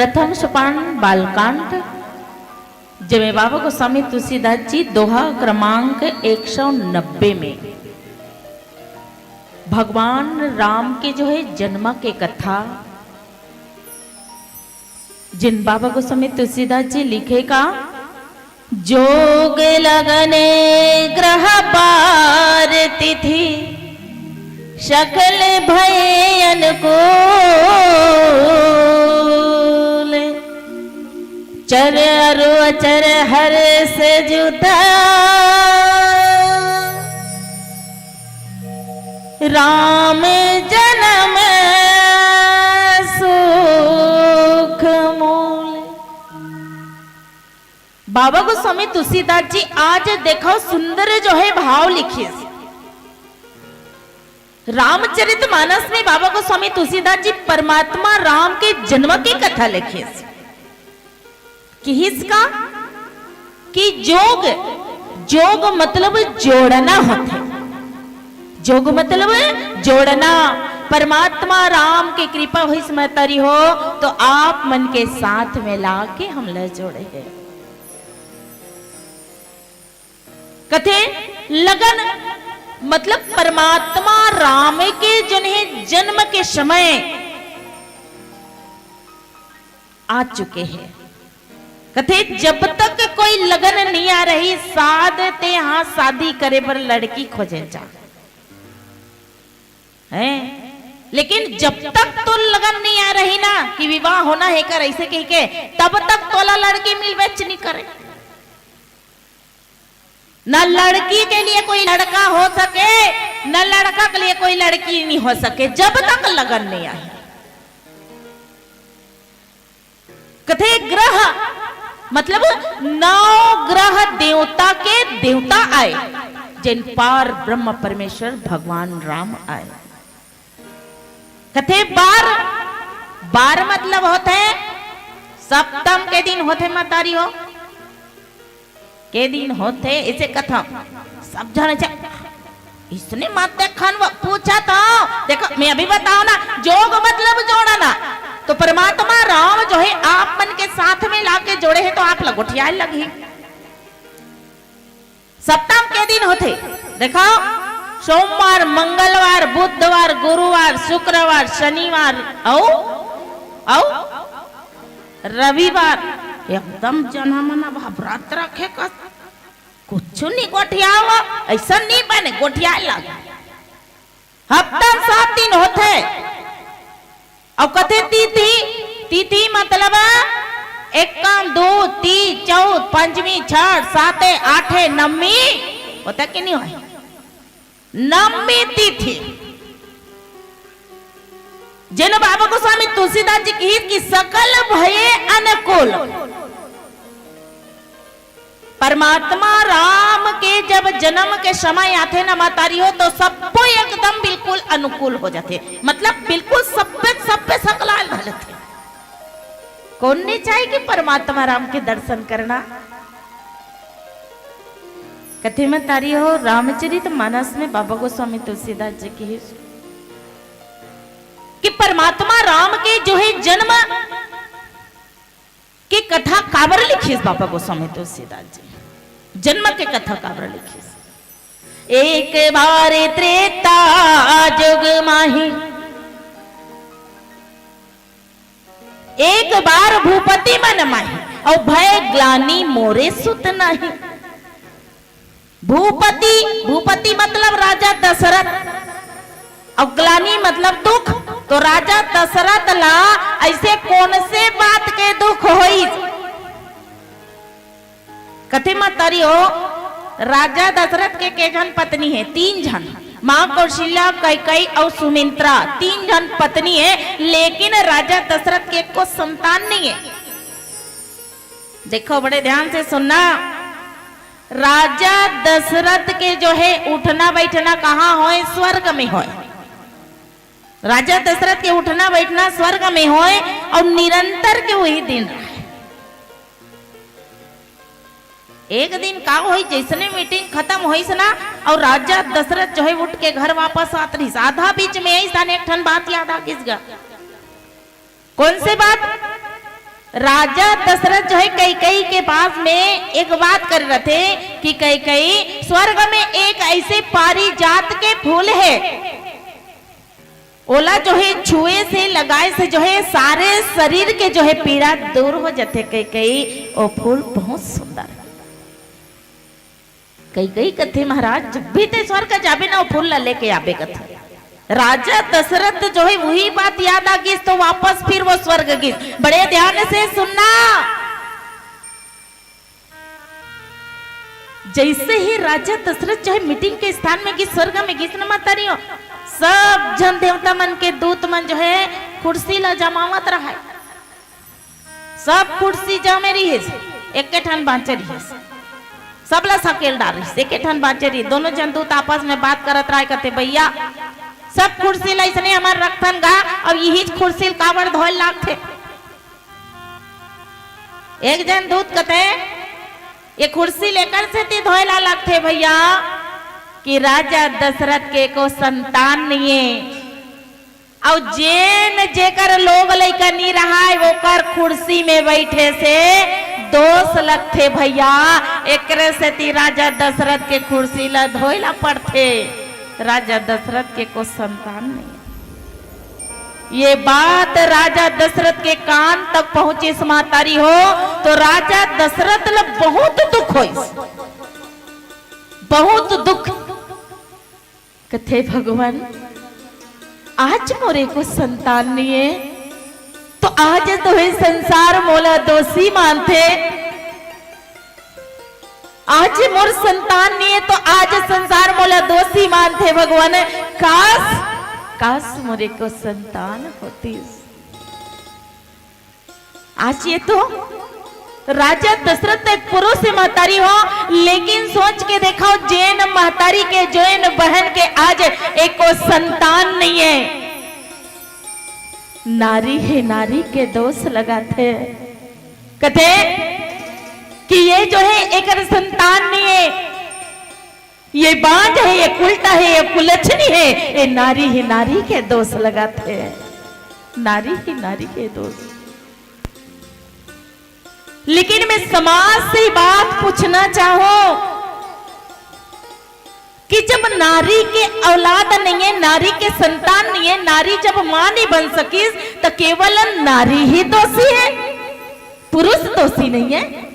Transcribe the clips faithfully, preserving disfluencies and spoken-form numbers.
प्रथम सोपान बालकांड, जेमे बाबा गोस्वामी तुलसीदास जी दोहा क्रमांक एक सौ नब्बे में भगवान राम के जो है जन्म के कथा, जिन बाबा गोस्वामी तुलसीदास जी लिखे का, जोग लगन ग्रह बार तिथि सकल भय अनुकूल। चर अरु अचर हर्ष जुदा राम जन्म सुख मूल। बाबा गोस्वामी तुलसीदास जी आज देखो सुंदर जो है भाव लिखिस। रामचरित मानस में बाबा गोस्वामी तुलसीदास जी परमात्मा राम के जन्म की कथा लिखिस। किहिस का कि जोग, जोग मतलब जोड़ना होथे। जोग मतलब जोड़ना। परमात्मा राम के कृपा होइस महतारी हो, तो आप मन के साथ में ला के हमला जोड़े हे। कथे लगन मतलब परमात्मा राम के जन्म के समय आ चुके हे। कथे जब तक कोई लगन नइ आ रही, साध ते हा शादी करे बर लड़की खोजे जा। हैं? लेकिन जब तक तो लगन नइ आ रही ना कि विवाह होना हे कर ऐसे कह के, तब तक तोला लड़की मिलबेच नइ करे। न लड़की के लिए कोई लड़का हो सके, न लड़का के लिए कोई लड़की नइ हो सके, जब तक लगन नइ आए। कथे ग्रह मतलब नौ ग्रह देवता के देवता आए, जिन पार ब्रह्म परमेश्वर भगवान राम आए। कथे बार, बार मतलब होथे सप्तम के दिन होथे महतारी हो, के दिन होथे, इसे कथा सब झन ऐसे इसने मत देखन वो पूछा तो। देखो, मैं अभी बताओ ना, जोग मतलब जोड़ना। तो परमात्मा राम जो है आप मन के साथ में लाके जोड़े हे, तो आप लंगोटियाए लगही। सप्तम के दिन होथे, देखो, सोमवार, मंगलवार, बुधवार, गुरुवार, शुक्रवार, शनिवार, अउ, अउ रविवार। एकदम जना मना भा व्रत रखे कस, कुछु नइ गोठियाव, ऐसा नइ बने, गोठियाए लग। हफ्ता सात दिन होथे। अउ कथे तिथि, तिथि मतलब एकम, दू, तीन, चौथ, पंचमी, छठ, साते, आठे, नवमी, होथे कि नइ होय? नवमी तिथि। जेन बाबा गोस्वामी तुलसीदास जी किहिस कि सकल भये अनुकूल। परमात्मा राम के जब जन्म के समय आथे न महतारी हो, तो सब्बो एकदम बिल्कुल अनुकूल हो जाथे, मतलब बिल्कुल सब्बे सब्बे सकलाल हो जाथे। कोन नइ चाही कि परमात्मा राम के दर्शन करना? कथे महतारी हो, रामचरित मानस में बाबा गोस्वामी तुलसीदास जी किहिस कि परमात्मा राम के जो है जन्म के कथा काबर लिखिस बाबा गोस्वामी तुलसीदास जी? जन्म के कथा काबर लिखिस? एक बार त्रेता जुग माही, एक बार भूपति मन माही, अउ भय ग्लानि मोरे सुत नाहीं। भूपति, भूपति मतलब राजा दशरथ, अउ ग्लानि मतलब दुख। तो राजा दशरथ ला ऐसे कोन से बात के दुख होइस? कथे महतारी हो, राजा दशरथ के के झन पत्नी हे? तीन झन, माँ कौशल्या, कैकई अउ सुमित्रा, तीन झन पत्नी हे, लेकिन राजा दशरथ के एको संतान नइ हे। देखो, बड़े ध्यान से सुनना, राजा दशरथ के जो है उठना बैठना कहाँ होय? स्वर्ग में होय। राजा दशरथ के उठना बैठना स्वर्ग में होय अउ निरंतर के वही दिन रहे। एक दिन का होइस, जैसने मीटिंग खतम होइस ना, अउ राजा दशरथ जो है उठ के घर वापस आत रहिस, आधा बीच में अइसन एक ठन बात याद आ गिस गा। कोन से बात? राजा दशरथ जो है कैकई के पास में एक बात कर रथे कि कैकई, स्वर्ग में एक ऐसे पारिजात के फूल है, ओला जो है छुए से, लगाए से जो है सारे शरीर के जो है पीड़ा दूर हो जाथे। कैकई, ओ फूल बहुत सुंदर। कैकई कथे, महाराज, जब भी ते स्वर्ग जाबे ना, वो फूल ला लेके आबे कथे। राजा दशरथ जो है वही बात याद आ गिस, तो वापस फिर वो स्वर्ग गिस। बड़े ध्यान से सुनना। जैसे ही राजा दशरथ जो है मीटिंग के स्थान में गिस, स्वर्ग में गिस न माता रही हो, सब जन देवता मन के दूत मन जो है कुर्सी ला जमावत रहा है। सब कुर्सी जमे रिहिस, एके ठन बांचे रिहिस। सबला सकेल डार रिहिस, एके ठन बांचे रिहिस। दोनों जन दूत आपस में बात करत राय कथे, भैया, सब कुर्सी ला इसने हमर रखथन गा, अब यही कुर्सी ल काबर धोए लागथे? एक जन दूत कथे, ये कुर्सी लेकर सेती धोए ला लागथे भैया, कि राजा दशरथ के को संतान नहीं है। अउ जेन जेकर लोग लइका नी रहाय, ओकर कुर्सी में बैठे से दोष लगथे भैया। एकरे सेती राजा दशरथ के कुर्सी ला धोए ला पड़थे। राजा दशरथ के को संतान नहीं। ये बात राजा दशरथ के कान तक पहुंचिस मातारी हो, तो राजा दशरथ ला बहुत दुख होइस, बहुत दुख। कथे, भगवान, आज मोरे को संतान नहीं है, तो आज तो हे संसार मोला दोषी मानथे। आज मोर संतान नहीं है, तो आज संसार मोला दोषी मानथे। भगवान, काश, काश मोरे को संतान होतीस। आज ये तो राजा दशरथ एक पुरुष से महतारी हो, लेकिन सोच के देखो, जेन महतारी के, जेन बहन के आज एको संतान नहीं है। नारी हे नारी के दोष लगाथे, कथे कि ये जो है एकर संतान नहीं है, ये बांझ है, ये कुलटा है, ये कुलछनी है, ये नारी ही नारी के दोष लगाथे, नारी ही नारी के दोष। लेकिन मैं समाज से बात पूछना चाहूं कि जब नारी के औलाद नहीं है, नारी के संतान नहीं है, नारी जब मां नहीं बन सकीस, तो केवल नारी ही दोषी है, पुरुष दोषी नहीं है।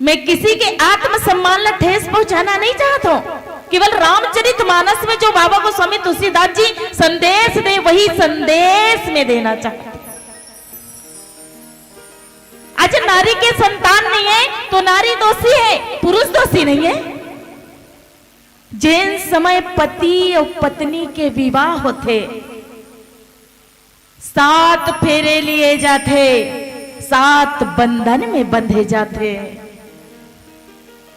मैं किसी के आत्मसम्मान ला ठेस पहुंचाना नहीं चाहत हूं। केवल रामचरित मानस में जो बाबा गोस्वामी तुलसीदास जी संदेश दे, वही संदेश में देना चाहत हूं। आज नारी के संतान नहीं है तो नारी दोषी है, पुरुष दोषी नहीं है। जेन समय पति और पत्नी के विवाह होथे, सात फेरे लिए जाथे, सात बंधन में बंधे जाथे।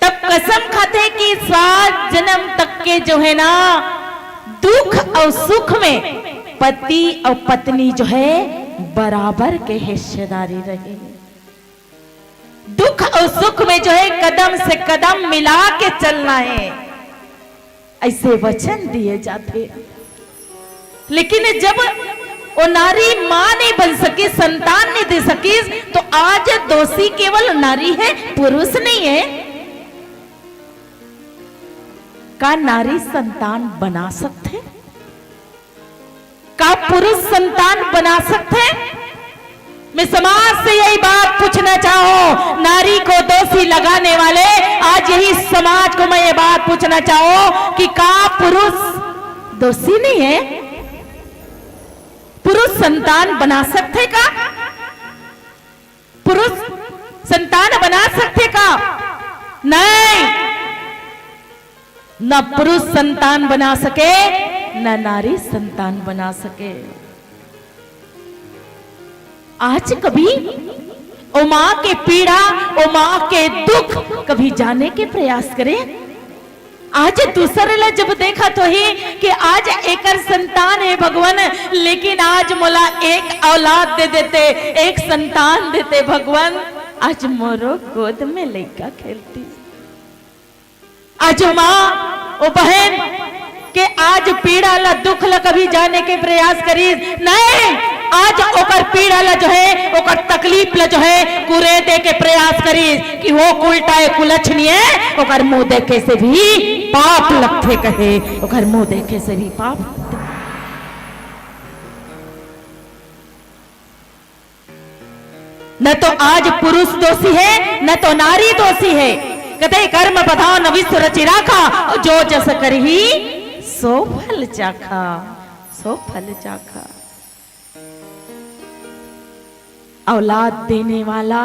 तब कसम खाथे कि सात जन्म तक के जो है ना, दुख और सुख में पति और पत्नी जो है, बराबर के हिस्सेदारी रहे। दुख और सुख में जो है, कदम से कदम मिला के चलना है, ऐसे वचन दिए जाथे। लेकिन जब वो नारी मां नहीं बन सकी, संतान नहीं दे सकी, तो आज दोषी केवल नारी है, पुरुष नहीं है। का नारी संतान बना सकथे? का पुरुष संतान बना सकथे? मैं समाज से यही बात पूछना चाहूं, नारी को दोषी लगाने वाले, आज यही समाज को मैं ये बात पूछना चाहूं कि का पुरुष दोषी नहीं है? पुरुष संतान बना सकथे का? पुरुष संतान बना सकथे का? नहीं, न पुरुष संतान बना सके, न नारी संतान बना सके। आज कभी ओ मां के पीड़ा, ओ मां के दुख कभी जाने के प्रयास करे? आज दूसर ला जब देखत होही कि आज एकर संतान है भगवान, लेकिन आज मोला एक औलाद दे देते, एक संतान देते भगवान, आज मोरो गोद में लइका खेलती। आज ओ मां, ओ बहन के आज पीड़ा ला, दुख ला कभी जाने के प्रयास करी नहीं, आज ओकर पीड़ा ला जो है, ओकर कुरीप ल जो हे कुरेदे के प्रयास करिस कि वो कुलटा ए कुलछनी ए, ओकर मुंह देखे से भी पाप लगथे कहे, ओकर मुंह देखे से भी पाप लगथे। न तो आज पुरुष दोषी हे, न तो नारी दोषी हे। कथे कर्म बधाव न विश्व रचि राखा, जो जस करही सो फल चाखा, सो फल चाखा। औलाद देने वाला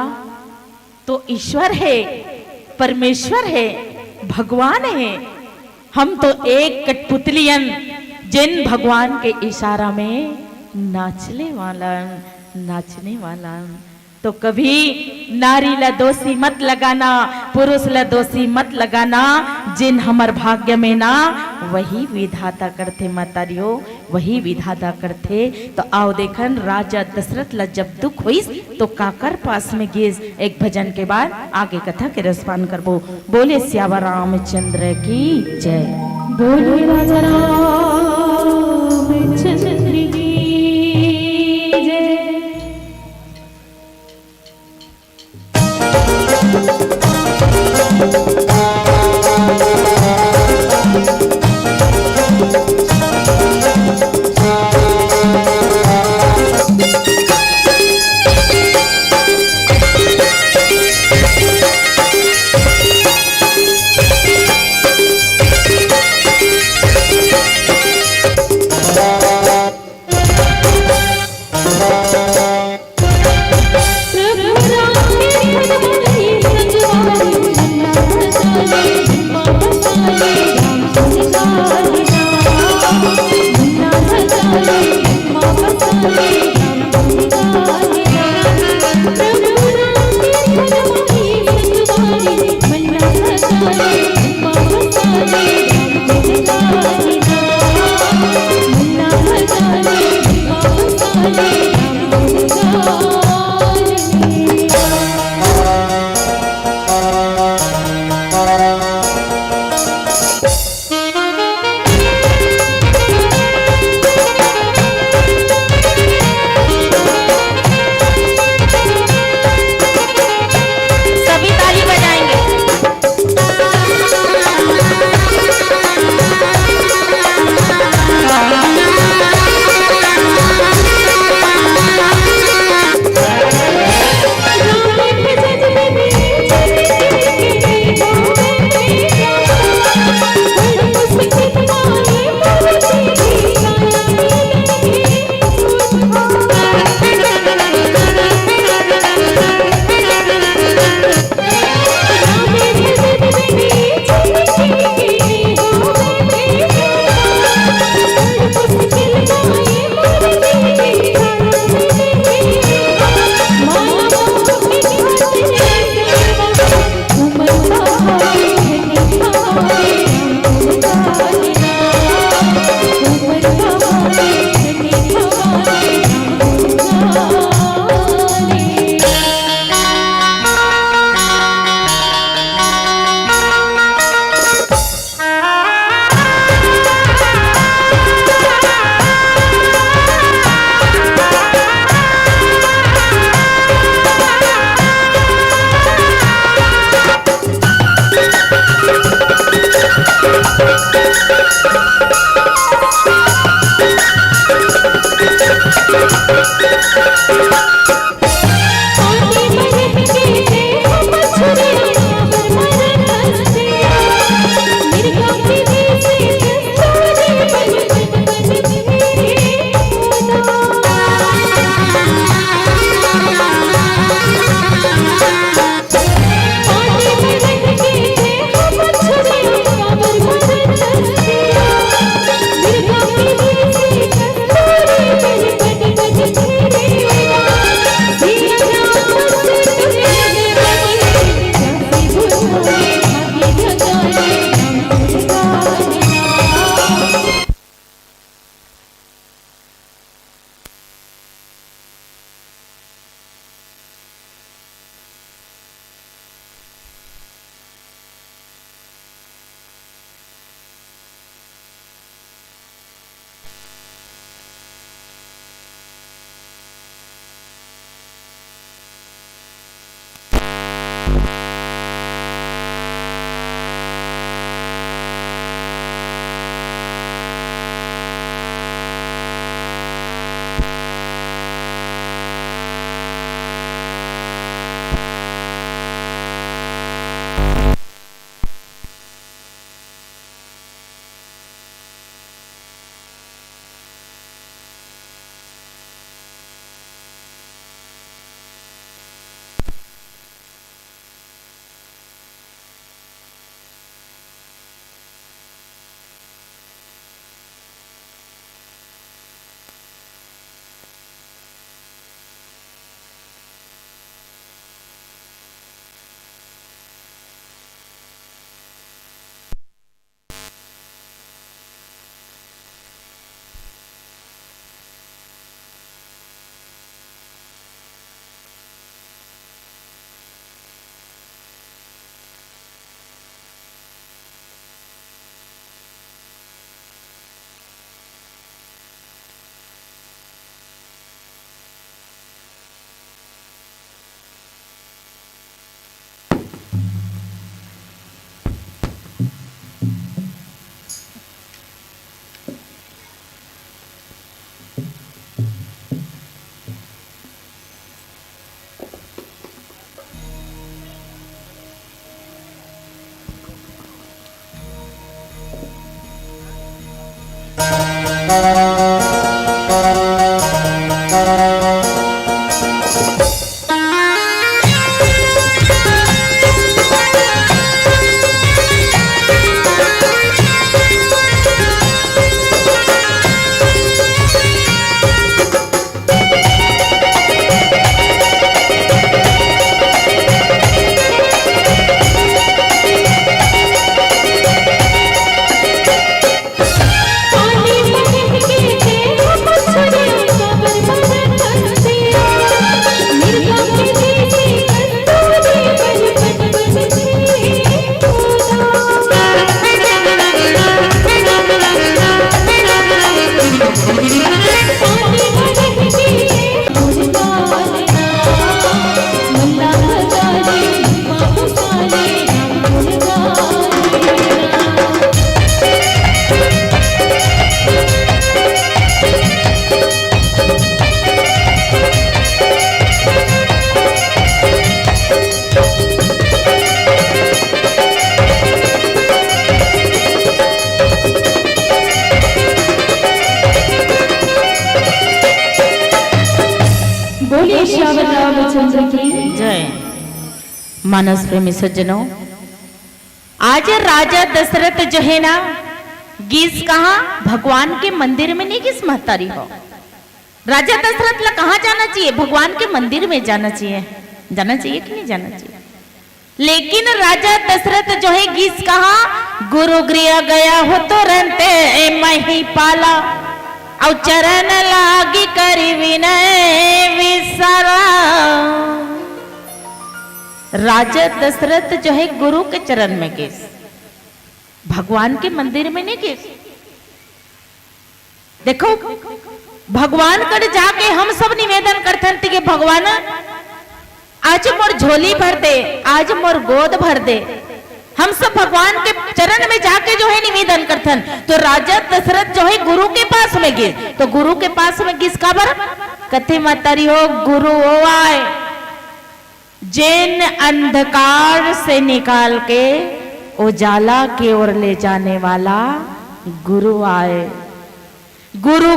तो ईश्वर हे, परमेश्वर हे, भगवान हे। हम तो एक कठपुतली अन, जेन भगवान के इशारा में नाचने वाला अन, नाचने वाला अन। तो कभी नारी ला दोषी मत लगाना, पुरुष ला दोषी मत लगाना। जेन हमर भाग्य में ना, वही विधाता करथे महतारी हो, वही विधाता करथे। तो आओ देखन, राजा दशरथ ला जब दुख होइस, तो काकर पास में गिस। एक भजन के बाद आगे कथा के रसपान करबो। बोले सियावर रामचंद्र की जय। बोले राजा रामचंद्र की जय। बोलिए श्यावत रामचंद्र की। जय। मानस प्रेमी सज्जनों, आज राजा दशरथ जो है ना, गीस कहाँ? भगवान के मंदिर में नहीं गीस, महतारी हो। राजा दशरथ ला कहाँ जाना चाहिए? भगवान के मंदिर में जाना चाहिए। जाना चाहिए कि नहीं जाना चाहिए? लेकिन राजा दशरथ जो है गीस कहाँ? गुरु गृह गया हो तुरंत ए महीपाला, अउ चरण लागी करी विनय विसरा। राजा दशरथ जो है गुरु के चरण में गीस, भगवान के मंदिर में नहीं गीस। देखो, भगवान कड़ जाके हम सब निवेदन करथन कि भगवान, आज मोर झोली भर दे, आज मोर गोद भर दे। हम सब भगवान के चरण में जाके जो है निवेदन करथन। तो राजा दशरथ जो है गुरु के पास में गीस, तो गुरु के पास में गीस काबर? कथे महतारी हो, गुरु वो आय जेन अंधकार से निकाल के उजाला की ओर ले जाने वाला गुरु आय। गुरु